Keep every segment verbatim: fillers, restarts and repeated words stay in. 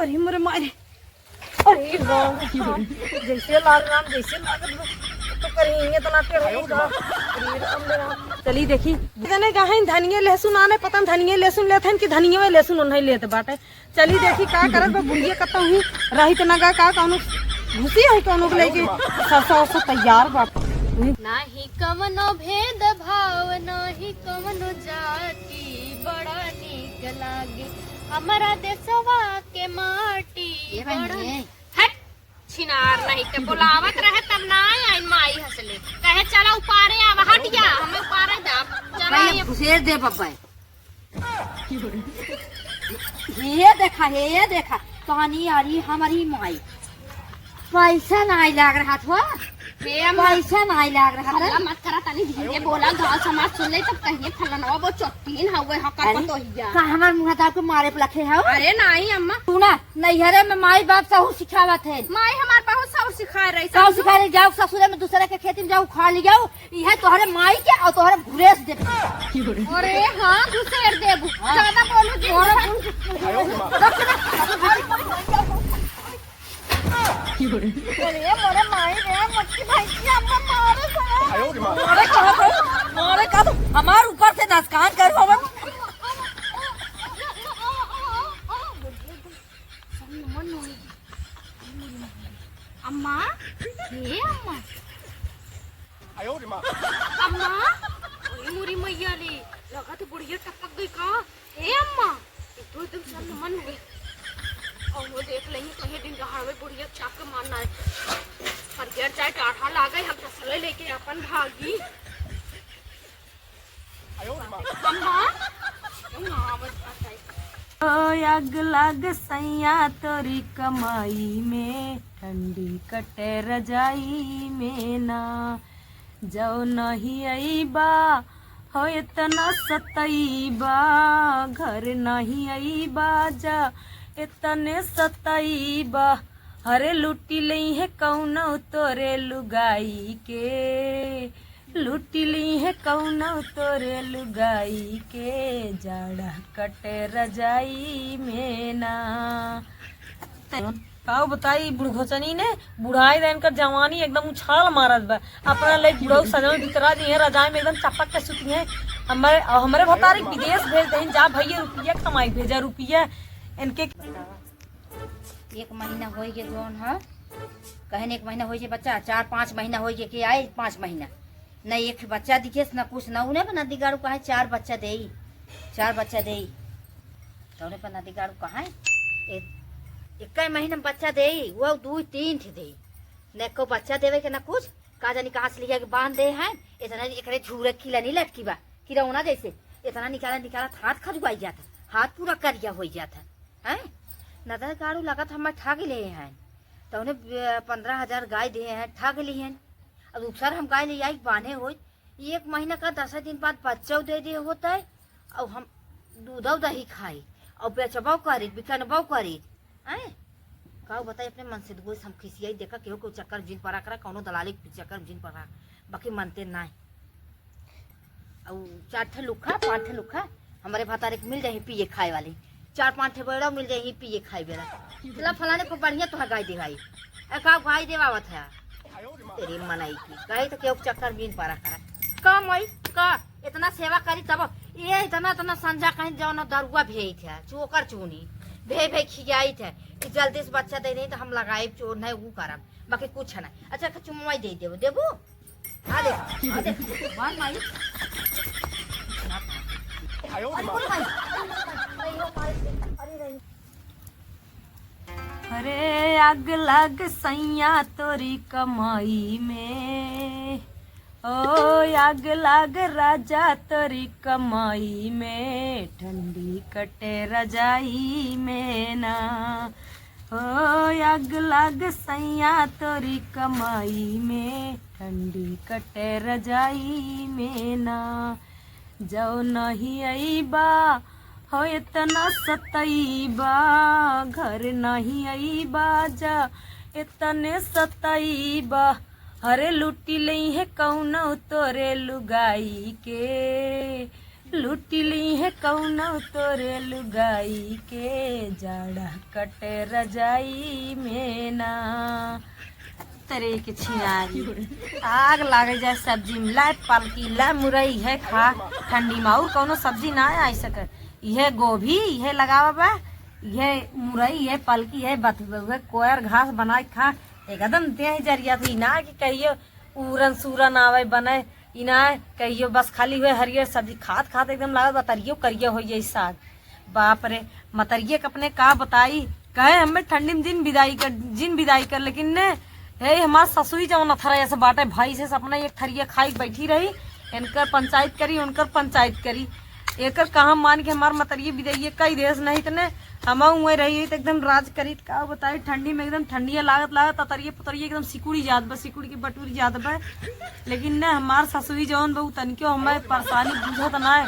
अरे मोरे मारे। अरे राम, राम, जैसे लाल राम, जैसे लागत बा। तो कहीं ये तो ना टेढ़ होई का? अरे राम रे राम। चली देखी, जने कहीं धनिया लहसुन आने, पता न धनिया लहसुन लेत हन कि धनिया लहसुन उन्हें लेत बाटे। चली देखी का करत बा बुढ़िया, कतौ ही रहित नगा का कौनो घुसी है कौनो के लेके सरसा उरसा तैयार बा। नाही कवनो भेदभाव, नाही कवनो जाति, बड़ा नीक लागे हमरा देशवा के माटी। ये बड़ा बहन, ये। हट, छिनार नहीं तो बुलावत रहे तब ना आइन माई हंसले। कहे चला उपारे आवा, हट जा, हमें उपारे दा। चला भैया, ये घुसेर दे बब्बा। ये देखा, ये देखा, तनी अरी हमारी माई, पैसा नाई लाग रहा था। हे अम्मा, पैसा नाई लाग रहा था। हल्ला मत करा, तनी धीरे बोला, गाँव समाज सुन ले तब कहिए फलाना वो चट्टीन हवे, हकर अरे, पतोहिया। का हमार मुँह दाब के मारे पे लखे हो? अरे नाई अम्मा। सुना, नैहरे में माई बाप सहू सिखावत है। माई हमार बहुत सहू सिखाए रही, सहू समझू? सिखाए रही, जाओ ससुरे में दूसरे के खेती में जाओ, उखाड़ ले जाओ, इहे तोहरे माई के और तोहरे घुरेस दे। अरे हाँ, घुसेर देबू। हाँ। ज्यादा बोलू जी। तोहरे घुर-, अरे मोरे माई रे, मक्खी भैंसी, अम्मा मारे साला। अरे कहा तो, मारे कहा तो, हमार ऊपर से नसकान करू हमार। अम्मा, हे अम्मा। अम्मा, अरे मोरी मैया रे, लगा तो बुढ़िया टपक गई का? हे अम्मा, ये तो एकदम सन्न मन हुई। और वो देख लेंगे कहीं दिन दहाड़े बुढ़िया चाक के मारना है। पर गिर जाए, डाढ़ा लागे, हम तसले लेके अपन भागी। अम्मा, अम्मा, आवाज आता है। ओ आग लाग सैया तोरी कमाई में, ठंडी कटे रजाई में ना। जौ नहीं अइबा हो इतना सतइबा, घर नहीं अइबा जा इतने सतइबा। अरे लूटी लइहे कौनो तोरे लुगाई के, लूटी लइहे कौनो तोरे लुगाई के, जाड़ा कटे रजाई में ना। काऊ बताई, बुढ़घोचनी ने बुढ़ाई दे, इनकर जवानी एकदम उछाल मारत बा। अपना ले बुढ़ऊ सजन भीतरा जी हैं, रजाई में एकदम चपक के सुती हैं। हमरे, हमरे भतारी विदेश भेज देहिन, जा भैया रुपया कमाई भेजा रुपया इनके। एक महीना होई के जौन ह, कहन एक महीना होई के बच्चा, चार पाँच महीना होई के, के आए पाँच महीना, न एक बच्चा दिखेस, न कुछ, न उने पर नदी गाड़ू कहे चार बच्चा देई, चार बच्चा देई। तौने पर नदी गाड़ू कहे ए-, एक महीना में बच्चा देई, वो दू तीन ठे देई, न एको बच्चा देवे के न कुछ। का जानी कहाँ से लिया के बांध दे हैं, इतना एकरे झूरे खिला नहीं लटकी बा, किरौना जैसे इतना निकाला निकाला हाथ खजुआई जाता, हाथ पूरा करिया हो जाता। हैं? नदर गाड़ू लगत हमें ठग ले हैं। तौने ब-, पन्द्रह हजार गाय दिए हैं, ठग ली हैं। अब दूसर हम गाय ले आई, बान्हे होई। एक महीना का दस दिन बाद बच्चा दे दे होता है। अब हम दूधौ दही खाई, अब बेचबौ करी, बिकनबौ करी। हैं? का बताई अपने मन से दुगो से हम खिसियाई, देखा केहू के चक्कर में जिन पड़ा करा, कौनो दलाली के चक्कर में जिन पड़ा, बाकी मनते नाहीं। अउ चार ठे लुखा, पाँच ठे लुखा, हमरे भतारे के मिल जाही पिए खाए वाली। चार पाँच ठे बेड़ा मिल जाही पिए खाए बेड़ा। चला फलाने को बढ़िया तोहर गाय देवाई। ए, का गाय देवावत है? तेरे मनई की। कही तो केहू के चक्कर में जिन पड़ा करा। का माई, का? इतना सेवा करी तब ये इतना, इतना संझा कहीं जौन दरुआ भेजित है, चोकर चूनी। भे, भे खियाइत है कि जल्दी से बच्चा दे नहीं तो हम लगाई चोर नहीं, वो करब। बाकी कुछ नहीं। अच्छा, एक चुम्मा दे देबो, देबू? आ दे, आ दे। बार माई। अरे, बोल माई। अरे, आग लाग सैया तोरी कमाई में, ओ आग लाग राजा तोरी कमाई में, ठंडी कटे रजाई में ना। ओ आग लाग सैया तोरी कमाई में, ठंडी कटे रजाई में ना। जौ नहीं अइबा हो इतना सतइबा, घर नहीं अइबा जा इतने सतइबा। अरे लूटी लइहे कौनो तोरे लुगाई के, लूटी ली है कौनो तोरे लुगाई के, जाड़ा कटे रजाई में ना। तरे के छिनारी, आग लागे जाए सब्जी में। लाए पलकी, लाए मुरई है खा, ठंडी में और कौनो सब्जी ना आई सके। इहे गोभी, इहे लगावा बा, इहे मुरई, इहे पलकी, इहे बथुआ, उहे कोयर घास बनाए खा। एकदम देह जरिया थी ना कि कहियो उरन सूरन आवे बने, ई ना कहियो बस खाली हुए हरियर सब्जी खात खात एकदम लागत बा तरियो करिया हो जाई साग। बाप रे, मतरिये के अपने का बताई, कहे हमें ठंडी में जिन बिदाई कर, जिन बिदाई कर, लेकिन ने, हे हमार ससुई जवन अथरा ऐसे बाटे, भाई से अपना एक थरिया खाई बैठी रही, इनकर पंचायत करी, उनकर पंचायत करी, एकर कहाँ मान के हमार मतरिये बिदाई कई देस, नहीं तने हम उहे रही तो एकदम राज करी। का बताई, ठंडी में एकदम ठंडिया लागत लागत ततरिये पुतरिये एकदम सिकुड़ी जात बा, सिकुड़ी के बटुरी जात बा। लेकिन ने हमार ससुई जवन बा, उ तनिको हमें परेशानी बुझत ना है।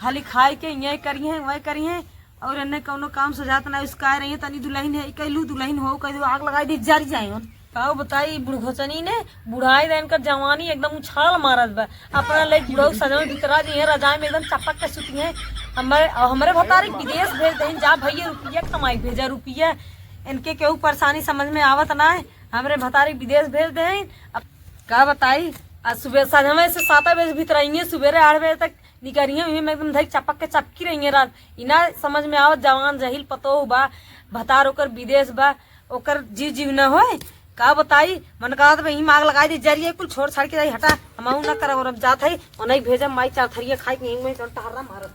खाली खाए के ये करी हैं, वह करी हैं, और एन्ने कौनो काम सजात ना। उसका रही है, तनी दुलहिन है, कह लू दुलहिन हो, कह दू आग लगाई दे, जर जाए उन। का बताई, बुढ़घोचनी ने बुढ़ाई दे, इनकर जवानी एकदम उछाल मारत बा। अपना ले बुढ़ऊ सजवे भीतरा जी हैं, रजाई में एकदम चपक के सुती हैं। हमरे, और हमरे भतारी विदेश भेज देहिन, जा भैया रुपया कमाई भेजा रुपया। इनके केहू परेशानी समझ में आवत ना है, हमरे भतारी विदेश भेज देहिन। अब का बताई, आज सुबह सजवे से सात बजे भीतर आइए, सुबेरे आठ बजे तक निकरिए, उहे में एकदम धई चपक के चपकी रही है रात। इना समझ में आवत, जवान जहिल पतोह बा, भतार ओकर विदेश बा, ओकर जीव जीव न होए। का बताई, मन कहत बा, इहीं आग लगाई दे, जरिए कुल छोड़ छाड़ के जाई, हटा, हम आऊ ना करब, और अब जात है, ओनही भेजब, माई चार थरिया खाई के यहीं में जौन टहर्रा मारत।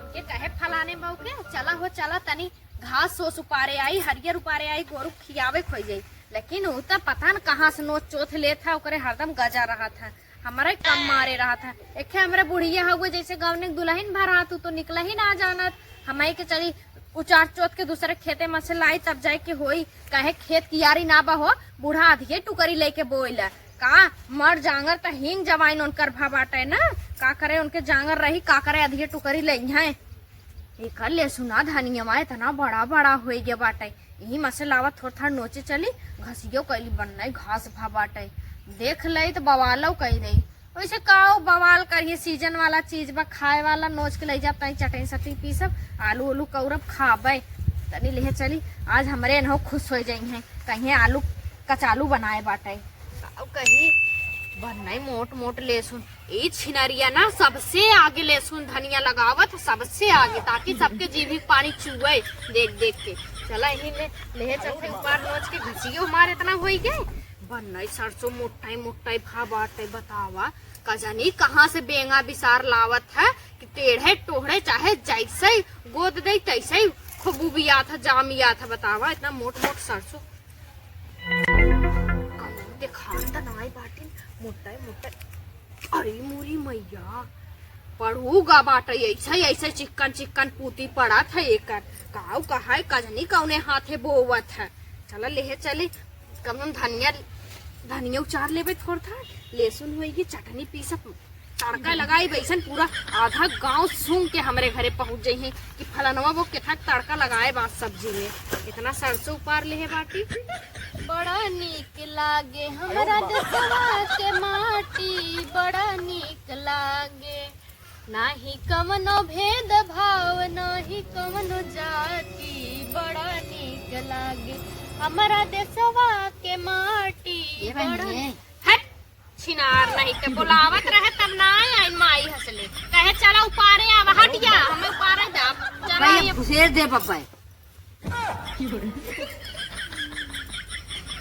उनके कहे फलाने बहू के, चला हो, चला तनी घास सोस उपारे आई, हरियर उपारे आई, गोरू खियावे खोई जाई। लेकिन उ त पता न कहाँ से नोच चोथ लेत है, ओकरे हरदम गजा रहत है, हमरे कम मारे रहत है। एखे हमरे बुढ़िया हउए, जैसे गवने के दुलहिन भर हाथ, उ तो निकला ही ना जानत। हमाई के चली उचार चोथ के दूसरे खेते में से लाई, तब जाए के होई। काहे खेत कियारी ना बा हो, बूढ़ा अधिये टुकरी लेके बोइला। का मर जांगर त हीन जवाइन उनकर भा बाटे ना, का करे उनके जांगर रही, का करे अधिये टुकरी लइहैं। एकर लेसुना धनियवा इतना बड़ा बड़ा होई गे बाटे, यही में से लावत थोड़ थाड़ नोचे चली, घसियो कैली बन्नई घास भा बाटे। देख लई त बवालो कई दई। वैसे काओ बवाल करिए, सीजन वाला चीज बा, खाए वाला, नोच के लई जाब, तनी चटनी सटनी पीसब, आलू उलू कौरब खाबे। तनी लेहे चली, आज हमरे एनहो खुश हो जाई हैं, कहीं आलू कचालू बनाए बाटे। काओ कही, बन्नई मोट मोट लेसुन, ई छिनरिया ना सबसे आगे लेसुन धनिया लगावत, सबसे आगे, ताकि सबके जीभी के पानी चुए देख देख के। चला यही में लेहे चलते उपार नोच के घसियो हमार इतना होई गे। बन्नई सरसों मोटाई मोटाई भा बाटे, बतावा। का जानी कहाँ से बेंगा बिसार लावत है कि टेढ़े टोढ़े चाहे जैसे गोद दे तैसे ही खूब उबियात है, जामियात है। बतावा, इतना मोट मोट सरसों। कौनो देखात त नाई बाटिन, मोटाई मोटाई। अरे मोरी मैया, पड़ूगा बाटे, ऐसे ऐसे चिक्कन चिक्कन पूती पड़त है एकर। काऊ कहाई कजनी कौने हाथे बोवत है। चला लेहे चली, कम धनिया, धनिया उचार लेबे थोड़ था, लेसुन होई की चटनी पीसब, तड़का लगाई बैसन पूरा आधा गांव सूंघ के हमरे घरे पहुंच जाई है कि फलनवा वो केथा तड़का लगाए बा सब्जी में। इतना सरसों उपार लेहे बाटी। बड़ा नीक लागे हमरा देशवा के माटी, बड़ा नीक लागे। नाही कवनो भेदभाव, नाही कवनो जाति, बड़ा नीक लागे हमरा देशवा के माटी। ये बड़ा बहनिये। हट, छिनार नहीं के बोलावत रहे तब ना आइन माई हंसले। कहे चला उपारे आवा, हट जा, हमें उपारे जा। चला अरे ये घुसेर दे बब्बा।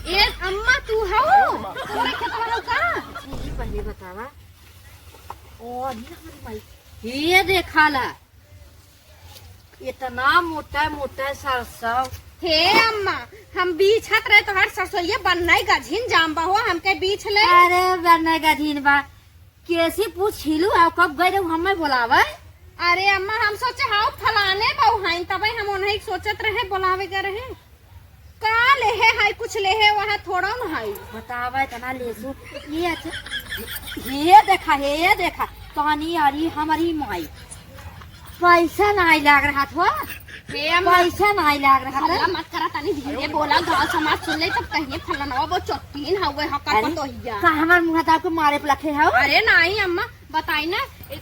ए अम्मा, तू हऊ? तोरे खेतवा हऊ का? अच्छा, ये पहले बतावा। ओ, अभी ना हमारी माई। ये देखा ला, इतना मोटा मोटा सरसों। हे अम्मा, हम बीछत रहे तोहर सरसों, ये बन्नई गझिन जाम बा हो, हमके बीछ ले। अरे बन्नई गझिन बा, केसी पूछ हिलू, आओ कब गए रहू हमें बोलावे? अरे अम्मा, हम सोचे हाउ फलाने बहू हैं, तबे हम उन्हें सोचत रहे, बोलावे गए रहे। का लेहे है, कुछ लेहे वह थोड़ा न है। बतावा इतना लेसु, ये अच्छा, ये देखा, ये देखा, तनी अरी हमारी माई, पैसा नहीं लाग रहा था। हे अम्मा। पैसा नाहीं लाग रहा है। हल्ला मत करा, तनी धीरे बोला, गाँव समाज सुन ले, तब कहिए फलाना वो चोटीन हवे, हकर अरे, पतोहिया। का हमार मुँह दाब के मारे पे लखे हौ? अरे नाहीं अम्मा, बताई ना, ए,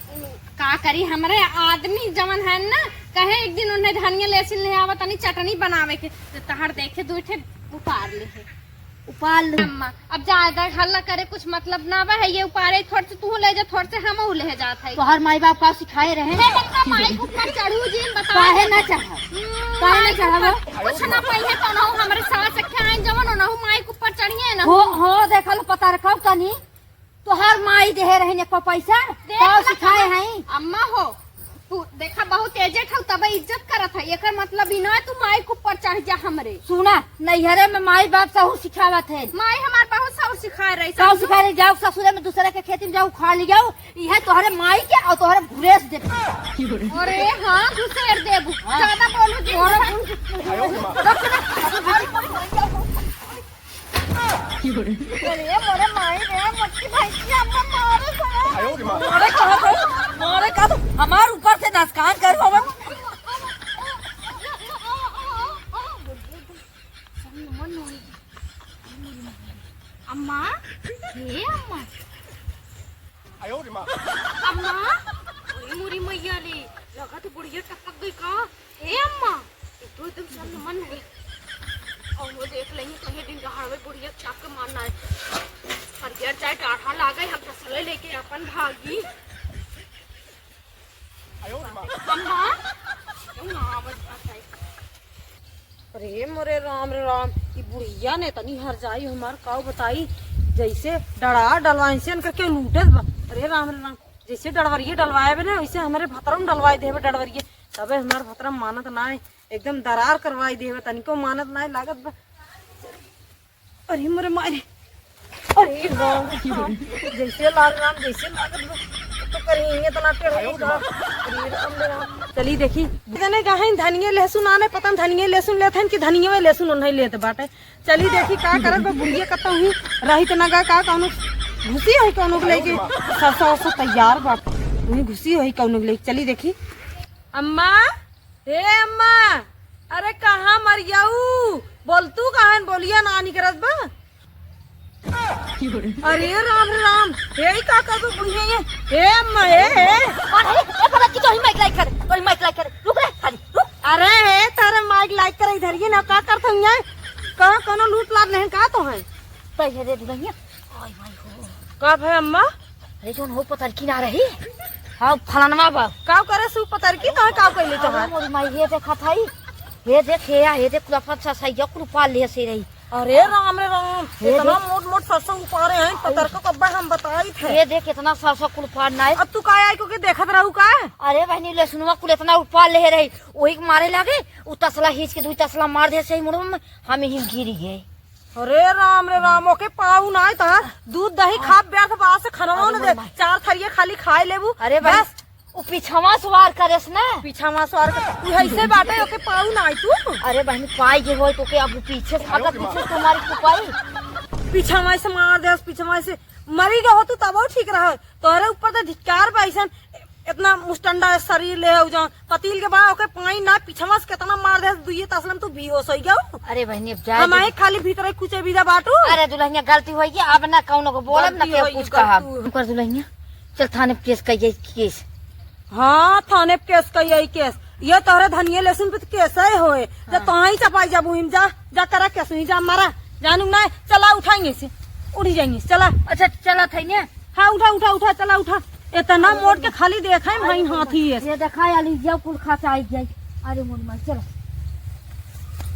का करी, हमरे आदमी जवन है ना, कहे एक दिन उन्हें धनिया लेसिन ले आवा, तनी चटनी बनावे के, तो तहर देखे दुइ ठे उपार ले है। उपार ले। अम्मा, अब ज्यादा हल्ला करे कुछ मतलब ना बा, है ये उपारे, थोड़ से तू ले जा, थोड़ से हम ले जात है। तोहर माई बाप का सिखाए रहे? हे बच्चा, माई के ऊपर चढ़ू जी, बताओ। काहे ना चढ़ा? हम्म, काहे ना माई के चढ़ा ऊपर बा? कुछ ना पाई है, तो ना हमरे सास के आए जवन, ना माई के ऊपर चढ़िए ना। हो, हो, देखल पता रखा तनी। तोहार माई देहे रहे ने को पैसा, देख का ना सिखाए कहाँ हैं? अम्मा हो, तू देखा बहुत एजेड हौ, तब इज्जत करत है। एकर मतलब ई ना तू माई के ऊपर चढ़ जा हमरे। सुना, नैहरे में माई बाप सहू सिखावत है। माई हमार बहुत सहू सिखाए रही। सहू सिखाए रही, जाओ ससुरे में दूसरे के खेती में जाओ, उखाड़ ले जाओ। इहे तोहरे माई के और तोहरे घुरेस देबे। अरे हाँ, घुसेर देबू। हाँ। ज्यादा बोलू जी। तोहरे अरे मोरे माई रे, मोटकी भैंसिया अम्मा मारे सरे। मारे कहा था? मारे कहा था? हमार ऊपर से नसकान कर बाबा। अम्मा, हे अम्मा। अम्मा, अरे मोरी मैया रे, लगा तो बुढ़िया टपक गई का? हे अम्मा, ये तो एकदम सन्न मन है। और वो देख लेंगे कहीं दिन दहाड़े बुढ़िया चाक के मारना है। हरियर चाहे डाढ़ा लागे, हम तसले लेके अपन भागी। अम्मा, क्यों ना आवत बात है? अरे मोरे राम रे राम, ई बुढ़िया ने तनी हर जाई हमार काऊ बताई, जैसे डरा डलवाइन से इनका क्यों लूटत बा। अरे राम रे राम, जैसे डरवरिये डलवाए बे ना, वैसे हमरे भतरम डलवाए देबे डरवरिये। तबे हमार भतरम मानत ना है, एकदम दरार करवाई देबे, तनिको मानत ना है, लागत बा। अरे मोरे मारे, अरे राम रे राम, जैसे लाल राम, जैसे लागत बा, तो करेंगे इतना टेढ़ होगा। अरे राम रे राम। चली देखी, जने कहें धनिये लहसुन आने, पता न धनिये लहसुन लेत हन कि धनिये लहसुन उन्हें लेत बाटे। चली देखी का करत बा बुढ़िया, कतौ ही रहित ना गा का, कौनो घुसी होई कौनो के लेके, सरसों उरसों तैयार बा, वही घुसी होई कौनो के लेके। चली देखी। अम्मा, हे अम्मा, अरे कहाँ मरियाऊ? बोल तू कहाँ बोलिया ना निकरत बा? अरे राम रे राम, हे ई का कर दो बुढ़िया ये? हे अम्मा, हे, हे। अरे, ए, पलक की तो ही माइक लाइक कर, तो ही माइक लाइक कर। रुक रे, खाली, रुक। अरे हे, तारे माइक लाइक कर इधर ये ना, का करत हूँ ये? कहाँ कोनो लूट लाट नहीं का तो है? पहले दे दुल्हनिया। ओए माई हो। का भय अम्मा? अरे जौन हो पतरकी ना रही? हाँ, फलानवा बा। का करे सु पतरकी? तो का कैले तो अरे है? मोरी माई, ये देखा था ही। ये देख, ये, ये देख, कुल अपन ससैया कुल उपार ले से रही। अरे राम रे राम, ये इतना देख। मोट मोट सरसों उपारे हैं, पतरका कब्बा हम बताई थे। ये देख, इतना सरसों कुल उपार ना है। अब तू का आई को के देखत रहू का? अरे बहनी, लहसुनवा कुल इतना उपार ले रही, वही के मारे लागे, उ तसला खींच के दुई तसला मार दे सही मुड़वा में, हम ही गिर गए। अरे राम रे राम, ओके पाऊ ना है तहार, दूध दही हाँ। खा व्यर्थ बा से खाना अरे ना दे, मोर माई। चार थरिया खाली खाए लेबू, अरे भाई। बस। उ पिछवा सवार करेस ना। पिछवा सवार कर, उ ऐसे बाटे, ओके पाऊ ना आई तू। अरे बहनी, पाई जे होई तो के अब पीछे से, मतलब पीछे से तुम्हारी को पाई। पिछवा से मार देस, पिछवा से मरी गए हो तू तबो ठीक रह। तोहरे ऊपर तो धिक्कार बा, ऐसन इतना मुस्टंडा शरीर ले हो जौन पतील के बा, ओके पाई ना, पिछवा से कितना मार देस, दुइये तसलम तू बेहोश होई गयो। अरे बहनी, अब जाए हम दे। आए खाली भीतर कुछ बिदा बाटू। अरे दुल्हनिया, गलती होई गई, अब ना कौनो को बोलब, ना गलती केहू होई कुछ गई, कहब। गलती। ऊपर दुल्हनिया, चल थाने पे केस कइये, केस। हाँ, थाने पे केस कइये, केस। ये तोहरे धनिये लहसुन पे तो केस है होए। जब हाँ। तो ही चपाई जाबू हिम, जा, जा करा केस ही, जा मारा। जानू ना, चला उठाएंगे से, उठी जाएंगे, चला। अच्छा, चला था ने। हाँ, उठा, उठा, उठा, चला, उठा। इतना अरे मोट के खाली देखा है भाई, हाथी है। ये देखा, आली जब कुल खा के आई जाए। अरे मोर माई, चला।